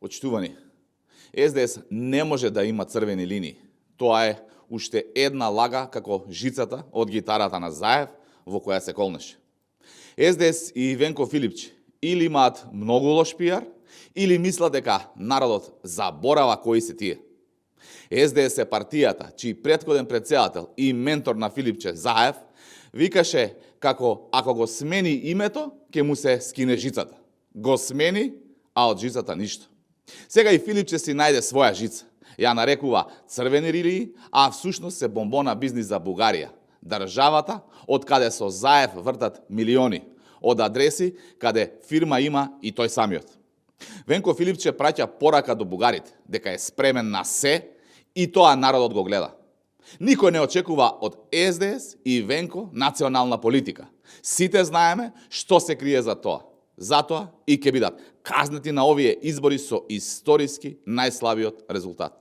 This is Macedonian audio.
Почитувани, СДС не може да има црвени линии. Тоа е уште една лага како жицата од гитарата на Заев во која се колнеше. СДС и Венко Филипчи или имаат многу лош пиар, или мислат дека народот заборава кои се тие. СДС е партијата чиј претходен претседател и ментор на Филипче Заев викаше како ако го смени името, ќе му се скине жицата. Го смени, а од жицата ништо. Сега и Филипче си најде своја жица. Ја нарекува црвени линии, а всушност се бомбона бизнис за Бугарија. Државата, од каде со Заев вртат милиони, од адреси каде фирма има и тој самиот. Венко Филипче праќа порака до бугарите, дека е спремен на се и тоа народот го гледа. Никој не очекува од СДС и Венко национална политика. Сите знаеме што се крие за тоа. Затоа и ќе бидат казнети на овие избори со историски најслабиот резултат.